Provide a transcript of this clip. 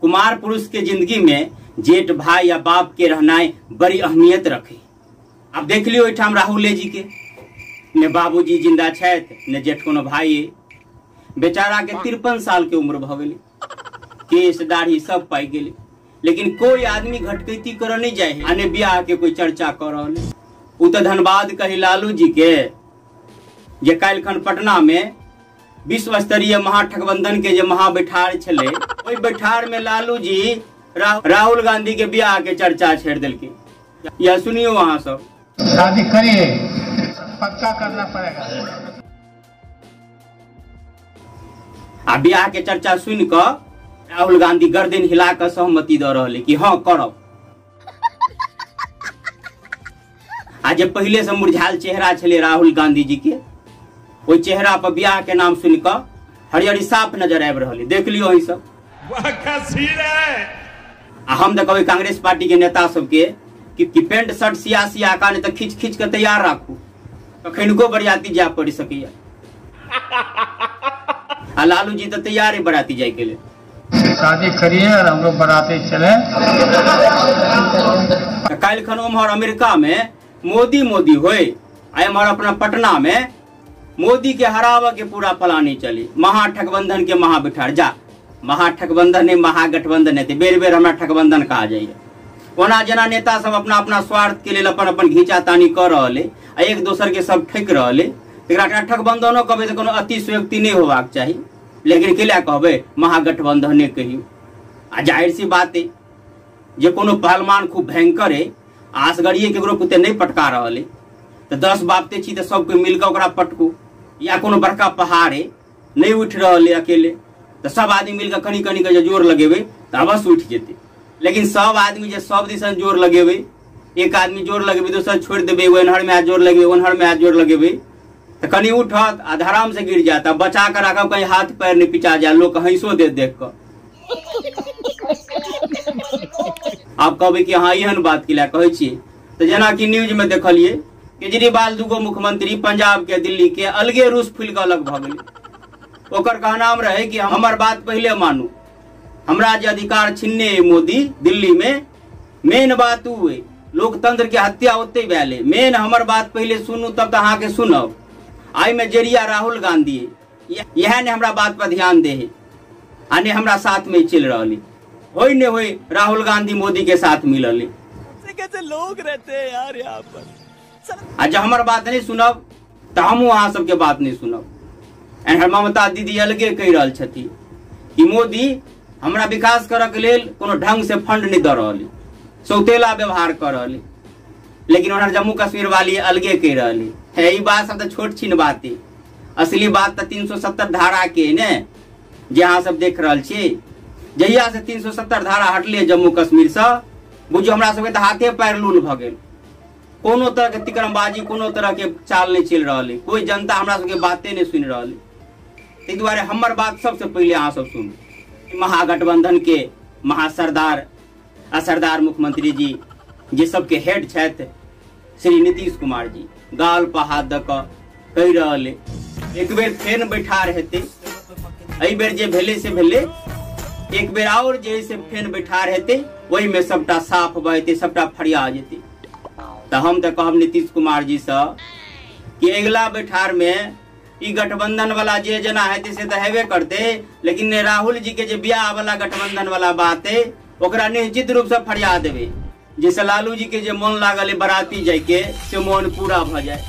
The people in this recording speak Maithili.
कुमार पुरुष के जिंदगी में जेठ भाई या बाप के रहनाइ बड़ी अहमियत रखे। अब देख लियो एहिठाम राहुले जी के, ने बाबूजी जिंदा छथि ने जेठ कोनो भाई, बेचारा के 53 साल के उम्र भ गेलै, केश दाढ़ी सब पाकि गेलै, लेकिन कोई आदमी घटकैती करऽ नहीं जाए आ ने बियाह के कोई चर्चा कर रहल। उ तऽ धन्यवाद कही लालू जी के जे काल्हिखन पटना में विश्व स्तरीय महाठगबंधन के जे महाबैठार छलै, ओहि बैठार में लालू जी राहुल गांधी के बियाह के चर्चा छेड़ देलकै। यह सुनियो अहाँ सब। शादी करिए, पक्का करना पड़ेगा। आ बियाह के चर्चा सुन कऽ राहुल गांधी गर्दन हिला कऽ सहमति दऽ रहल कि हाँ करब। आ जे पहले से मुरझायल चेहरा छलै राहुल गांधी जी के, ओहि चेहरा पर बियाह के नाम सुन कऽ हरियरी साफ नजर आबि रहल। देख लियो अहीं सब। आ हम तऽ कहबै कांग्रेस पार्टी के नेता सबके कि पेंट शर्ट सिया सिया का नहीं तऽ खींच खींच के तैयार राखू, कखनको बरियाती जाय पड़ि सकैया। आ लालू जी तऽ तैयार है बराती जाय के लेल। शादी करिए और हम लोग बराती चले। काल्हिखन ओम्हर अमेरिका में मोदी मोदी होए, आ एम्हर अपना पटना में मोदी के हराबऽ के पूरा प्लानिंग चली। महाठगबंधन के महाबिठार जा, महाठगबंधन नहीं महागठबंधन हेतै, बेर बेर हमरा ठगबंधन कहा जाइए। ओना जेना नेता सब अपना अपना स्वार्थ के लेल अपन अपन घीचा तानी कऽ रहल है आ एक दोसर के सब ठकि रहल है, एकरा ठगबंधनो कहबै तऽ कोनो अतिशयोक्ति नहि होबाक चाही, लेकिन के लए कहबै महागठबंधने कहियौ। आ जाहिर सी बात है जे कोनो पहलवान खूब भयंकर है, आसगरिये केकरो कुत्ते नहीं पटका रहल है, तऽ 10 बापते छी तऽ सब कोइ मिलकऽ ओकरा पटकू, या कोनो बड़का पहाड़ है नहीं उठि रहल है अकेले, तऽ सब आदमी मिलकऽ कनि कनि के जे जोर लगेबै तऽ अवश्य उठि जेतै। लेकिन सब आदमी जे सब दिसन जोर लगेबै, एक आदमी जोर लगेबै दोसर छोड़ि देबै, ओन्हर में जोर लगेबै ओन्हर में जोर लगेबै, तऽ कनि उठत आ धराम से गिर जायत। आ बचा कऽ राखब कहीं हाथ पैर नहीं पिचा जाए, लोक हंसो देत देख कऽ। आब कहबै कि हाँ एहन बात के लए कहै छियै तऽ जेनाकि न्यूज में देखलियै केजरीवाल दूगो मुख्यमंत्री पंजाब के दिल्ली के अलगे रूस फूलि कऽ अलग भऽ गेलै। ओकर कहनाम रहे कि हमर बात पहिले मानू, हमरा जे अधिकार छिनने अइ मोदी दिल्ली में, मेन बात उ अइ, लोकतंत्र के हत्या ओतै भेल अइ, मेन हमर बात पहिले सुनू तब तऽ अहाँके सुनब। एहिमे जरिया राहुल गांधी अइ, इएह ने हमरा बात पर ध्यान दे है आ ने हमरा साथ में चलि रहल अइ। होय ने होय राहुल गांधी मोदी के साथ मिलल अइ। कैसे लोग रहते हैं यार यहाँ पर। आ जब हमर बात नहीं सुनब तऽ हमहूँ अहाँ सबके बात नहीं सुनब। एहन ममता दीदी अलगे कहि रहल छथिन कि मोदी हमरा विकास करऽ के लेल कोनो ढंग से फंड नहीं दऽ रहल अइ, सौतेला व्यवहार कऽ रहल अइ, लेकिन ओनहर जम्मू कश्मीर वाली अलगे कहि रहल अइ। हे ई बात सब तऽ छोट छिन बात अइ, असली बात तऽ 370 धारा के ने जे अहाँ सब देख रहल छी। जहिया से 370 धारा हटलै जम्मू कश्मीर से, बुझियौ हमरा सबके तऽ हाथे पैर लूल भऽ गेल, कोनो तरह के तिकड़मबाजी कोनो तरह के चाल नहीं चलि रहल अइ, कोई जनता हमरा सबके बाते नहीं सुनि रहल अइ। ताहि दुआरे हमर बात सबसे पहिले अहाँ सब सुनू। महागठबंधन के महासरदार आ सरदार मुख्यमंत्री जी जे सबके हेड छथि श्री नीतीश कुमार जी, गाल पर हाथ दऽ कऽ कहि रहल अइ एक बेर फेर बैठार हेतै, एहि बेर जे भेलै से भेलै, एक बेर आओर जे से फेर बैठार हेतै ओहिमे सबटा साफ भऽ जेतै, सबटा फरिया जेतै। तऽ हम तऽ कहब नीतीश कुमार जी सँ कि अगिला बैठार में ई गठबंधन वाला जे जेना हेतै से तऽ हेबे करतै, लेकिन राहुल जी के जे बियाह वाला गठबंधन वाला बात है ओकरा निश्चित रूप से फरिया देबै, जाहिसँ लालू जी के जे मोन लागल है बराती जायके से मोन पूरा भऽ जाय।